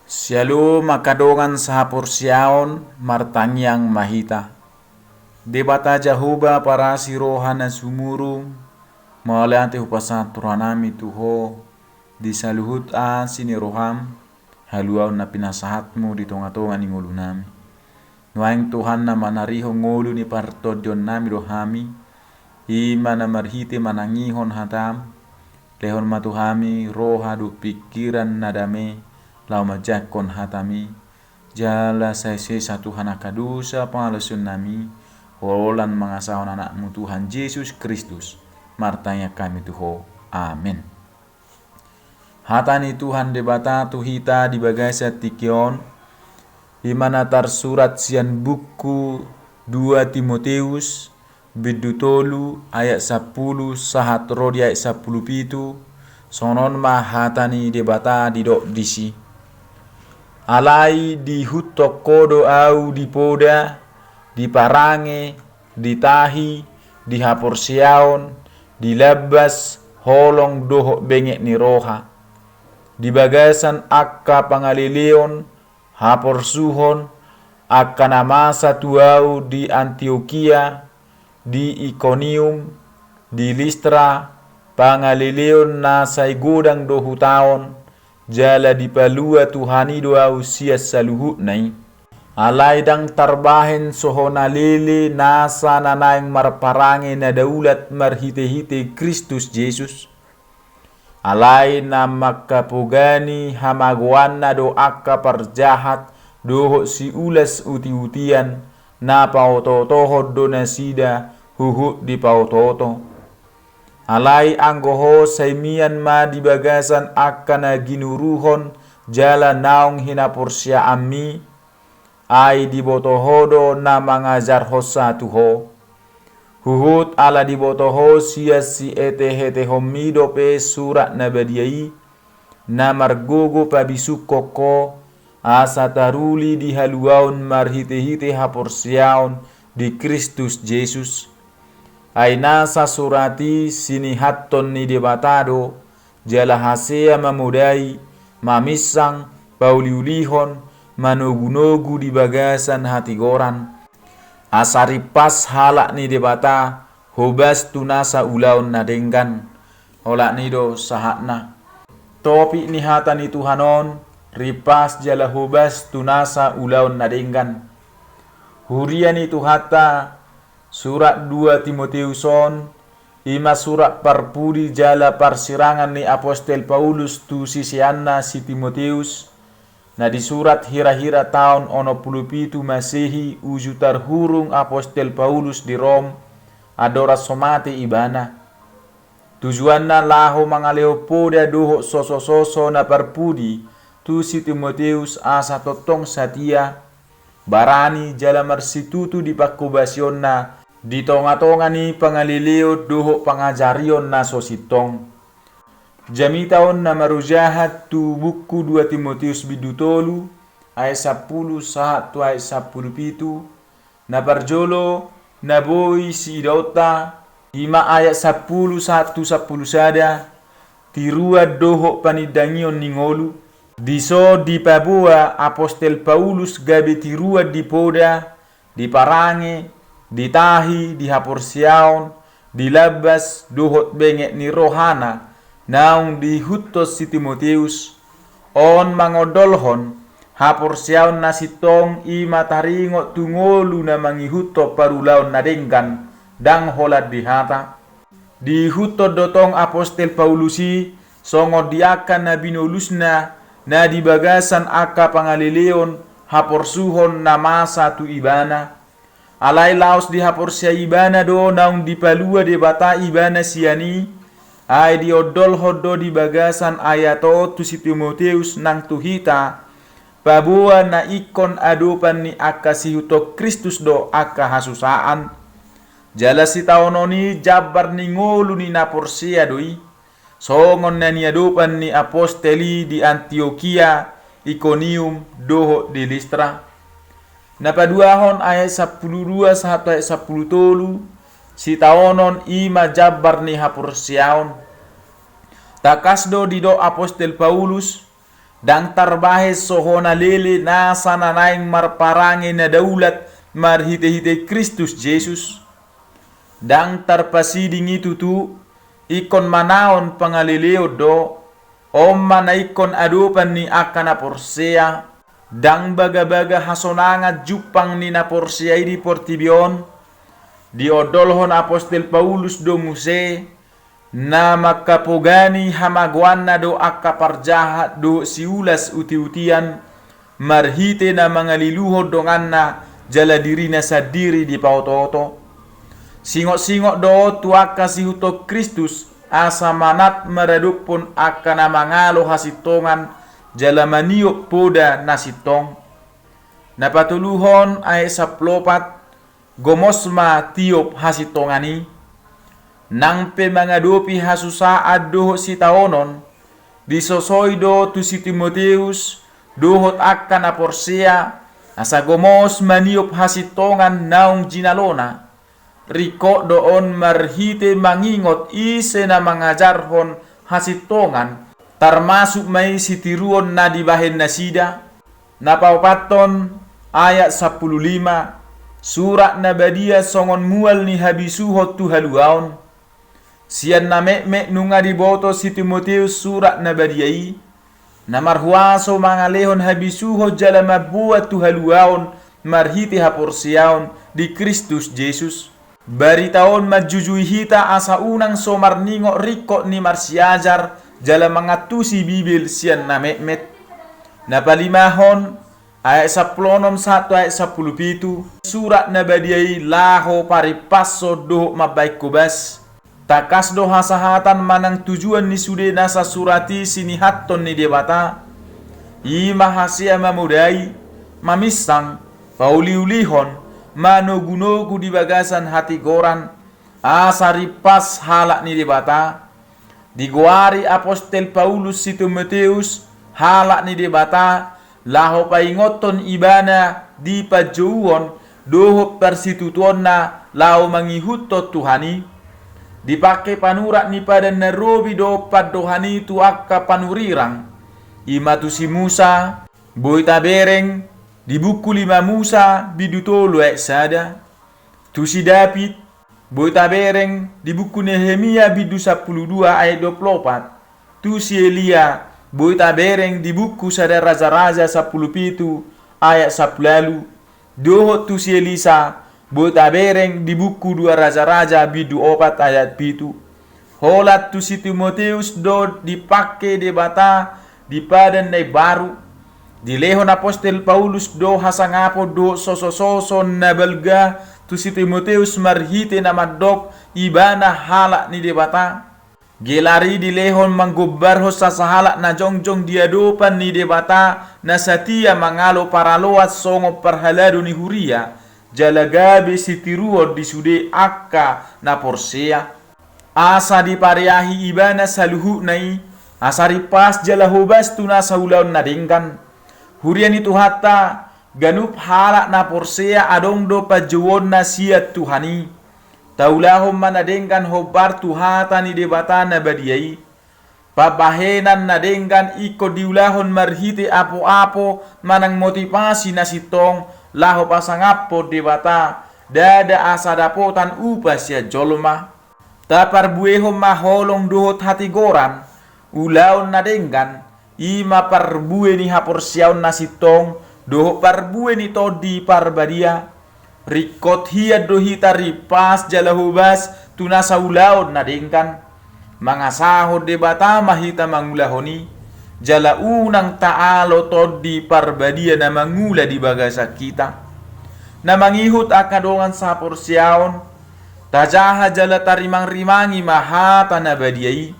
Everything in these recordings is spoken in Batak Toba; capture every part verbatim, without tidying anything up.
Sialo mangkadongan sahaporseaon, martangiang ma hita. Debata Jahowa parasi roha na sumurung, mauliate hupasahat rohanami tu Ho di saluhut asi ni roham, haluaon na pinasahatmu di tongatonga ni ngolunami. Nuaeng Tuhan na manarihon ngolu ni partondionnami do hami, i ma na marhite manangihon hatam, lehon ma tu hami roha dohot pingkiran na dame, laho manjangkon hatami, jala sai sesa Tuhan angka dosa pangalaosionnami, holan mangasahon anakmu Tuhan Jesus Kristus, martangiang hami tu Ho. Amen. Hata ni Tuhan Debata tu hita di bagasan tingki on, i ma na tarsurat sian buku dua Timoteus, bindu tolu ayat sampulu sahat ro di ayat sampulu pitu, songon on ma hata ni Debata didok disi. Alai diihuthon ho do ahu di poda, di parange, di tahi, di haporseaon, di lambas, holong dohot benget ni roha. Di bagasan angka pangaleleon, haporsuhon, angka na masa tu ahu di Antiokia, di Ikonium, di Listra, pangaleleon na sai godang do hutaon, jala dipalua Tuhan i do ahu sian saluhutna i. Alai ndang tarbahen songon na lele nasa na naeng marparange na daulat marhitehite Kristus Jesus. Alai na mangkapogani hamagoanna do angka parjahat dohot siulas utiutian, na paotootohon do nasida huhut dipaotooto. Alai anggo ho sai mian ma di bagasan angka na ginuruhon jala naung hinaporseaanmi, ai diboto ho do na mangajarhonsa tu ho. Huhut ala diboto ho sian sihetehetehonmi dope surat na badia i, na margogo pabisungkon ho, asa taruli di haluaon marhitehite haporseaon di Kristus Jesus. Ai nasa surat i sinihathon ni Debata do, jala hasea mamodai, maminsang, pauliulihon, manogunogu di bagasan hatigoran. Asa rimpas halak ni Debata, hobas tu nasa ulaon na denggan. Olat ni do sahatna. Topik ni hata ni Tuhan on, rimpas jala hobas tu nasa ulaon na denggan. Huria ni Tuhanta, surat dua Timoteus on, i ma surat parpudi jala parsirangan ni Apostel Paulus tu siseanna si Timoteus, na disurat hirahira taon onom pulu pitu Masehi uju tarhurung Apostel Paulus di Rom, andorang so mate ibana. Tujuanna laho mangalehon poda dohot sosososo na parpudi tu si Timoteus asa tongtong satia, barani jala marsitutu di pangkobasionna di tongatonga ni pangaleleon dohot pangajarion na so sintong. Jamita on na marojahan tu buku dua Timoteus bindu tolu ayat sampulu sahat tu ayat sampulu pitu, na parjolo na boi siidaonta, i ma ayat sampulu sahat tu sampulu sada, tiruan dohot panindangion ni ngolu. Dison dipaboa Apostel Paulus gabe tiruan di poda, di parange, di tahi, di haporseaon, di lambas dohot benget ni rohana, naung diihuthon si Timoteus, on mangondolhon haporseaon na sintong i ma taringot tu ngolu na mangihuthon parulaon na denggan, ndang holan di hata. Diihuthon do tong Apostel Paulus i, songon di angka na binolusna, na di bagasan angka pangaleleon, haporsuhon na masa tu ibana. Alai laos dihaporseai ibana do naung dipalua Debata ibana sian i, ai diondolhon do di bagasan ayat on tu si Timoteus nang tu hita, paboa na ingkon adopan ni angka siihuthon Kristus do angka hasusaan. Jala sitaonon i jambar ni ngolu ni na porsea do i, songon na niadopan ni apostel i di Antiokia, Ikonium, dohot di Listra. Na paduahon ayat sampulu dua sahat tu ayat sampulu tolu, sitaonon i ma jambar ni haporseaon. Tangkas do didok Apostel Paulus, Ndang tarbahen so hona lele nasa na naeng marparange na daulat marhitehite Kristus Jesus. Ndang tarpasiding i tutu, ingkon manaon pangaleleon do, on ma na ingkon adopan ni angka na porsea. Ndang bagabaga hasonangan jumpang ni na porsea i di portibi on, diondolhon apostel Paulus do muse, na mangkapogani hamagoanna do angka parjahat dohot siulas utiutian, marhite na mangaliluhon donganna jala dirina sandiri dipaotooto. Singotsingot do on tu angka siihuthon Kristus, asa manat maradophon angka na mangalo hasintongan jala maniop poda na sintong. Na patoluhon, ayat sampulu opat, gomos ma tiop hasintongan i. Nang pe mangadopi hasusaan dohot sitaonon, disosoi do tu si Timoteus dohot angka na porsea, asa gomos maniop hasintongan naung jinalona. Ringkot do on marhite mangingot ise na mangajarhon hasintongan, tarmasuk ma i sitiruon na dibahen nasida. Na paopathon, ayat sampulu lima, surat na badia songon mual ni habisuhon tu haluaon. Sian na metmet nunga diboto si Timoteus surat na badia i, na marhuaso mangalehon habisuhon jala mamboan tu haluaon marhite haporseaon di Kristus Jesus. Barita on manjujui hita asa unang so marningot ringkot ni marsiajar jala mangantusi Bibel sian na metmet. Na palimahon, ayat sampulu onom sahat tu ayat sampulu pitu, surat na badia i laho parimpashon dohot mambahen hobas. Tangkas do hasahatan manang tujuan ni sude nasa surat i sinihathon ni Debata, i ma hasea mamodai, maminsang, pauliulihon, manogunogu di bagasan hatigoran, asa rimpash halak ni Debata. Digoari apostel Paulus si Timoteus halak ni Debata, laho paingothon ibana di panjouon dohot parsitutuonna laho mangihuthon Tuhan i. Dipangke panurat ni padan na robi do pandohan i tu angka panurirang, i ma tu si Musa, boi tabereng di buku lima Musa bindu tolu ayat sada, tu si David, boi tabereng di buku Nehemia bindu sampulu dua ayat dua pulu opat, tu si Elia, boi tabereng di buku sada Rajaraja sampulu pitu ayat sampulu ualu, dohot tu si Elisa, boi tabereng di buku dua Rajaraja bindu opat ayat pitu. Holan tu si Timoteus do dipangke Debata di padan na imbaru. Dilehon apostel Paulus do hasangapon dohot sosososo na balga tu si Timoteus marhite na mandok ibana halak ni Debata. Gelar i dilehon manggombarhon sasahalak na jongjong di adopan ni Debata na satia mangalo paraloan songon parhalado ni huria, jala gabe sitiruon di sude angka na porsea. Asa dipareahi ibana saluhutna i, asa rimpash jala hobas tu nasa ulaon na denggan. Huria ni Tuhanta, ganup halak na porsea adong do panjouonna sian Tuhan i. Taulahon ma na denggan hombar tu hata ni Debata na badia i. Pambahenan na denggan ingkon diulahon marhite apoapo manang motivasi na sintong laho pasangaphon Debata, ndada asa dapotan upa sian jolma. Taparbuehon ma holong dohot hatigoran, ulaon na denggan, i ma parbue ni haporseaon na sintong dohot parbue ni Tondi Parbadia. Ringkot hian do hita rimpash jala hobas tu nasa ulaon na denggan. Mangasahon Debata ma hita mangulahon i, jala unang taalo Tondi Parbadia na mangula di bagasan hita. Na mangihut angka dongan sahaporseaon, tajaha jala tarimangrimangi ma hata na badia i.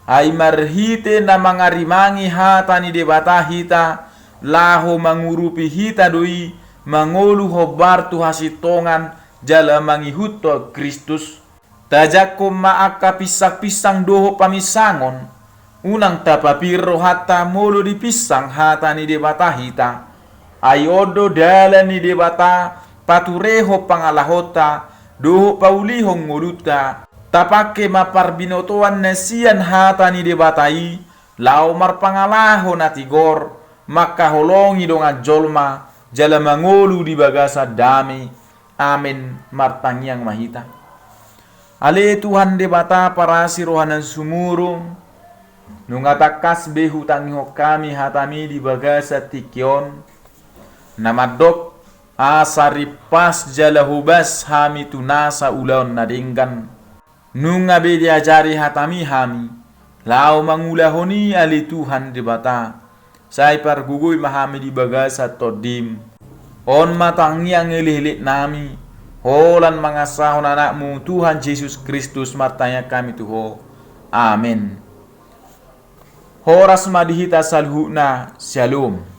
Ai marhite na mangarimangi hata ni Debata hita, laho mangurupi hita do i mangolu hombar tu hasintongan jala mangihuthon Kristus. Tajangkon ma angka pinsangpinsang dohot paminsangon, unang tapapir rohanta molo dipinsang hata ni Debata hita. Ai on do dalan ni Debata paturehon pangalahonta dohot paulihon ngolunta. Tapangke ma parbinotoan na sian hata ni Debata i, laho marpangalaho na tigor, mangkaholongi dongan jolma, jala mangolu di bagasan dame. Amen. Martangiang ma hita. Ale Tuhan Debata parasi roha na sumurung, nunga tangkas be hutangihon hami hatami di bagasan tingki on, na mandok asa rimpas jala hobas hami tu nasa ulaon na denggan. Nunga be diajari hatami hami, laho mangulahon i ale Tuhan Debata. Sai pargogoi ma hami di bagasan Tondim. On ma tangiang elekelek nami, holan mangasahon Anakmu Tuhan Jesus Kristus martangiang hami tu Ho. Amen. Horas ma di hita saluhutna. Syalom.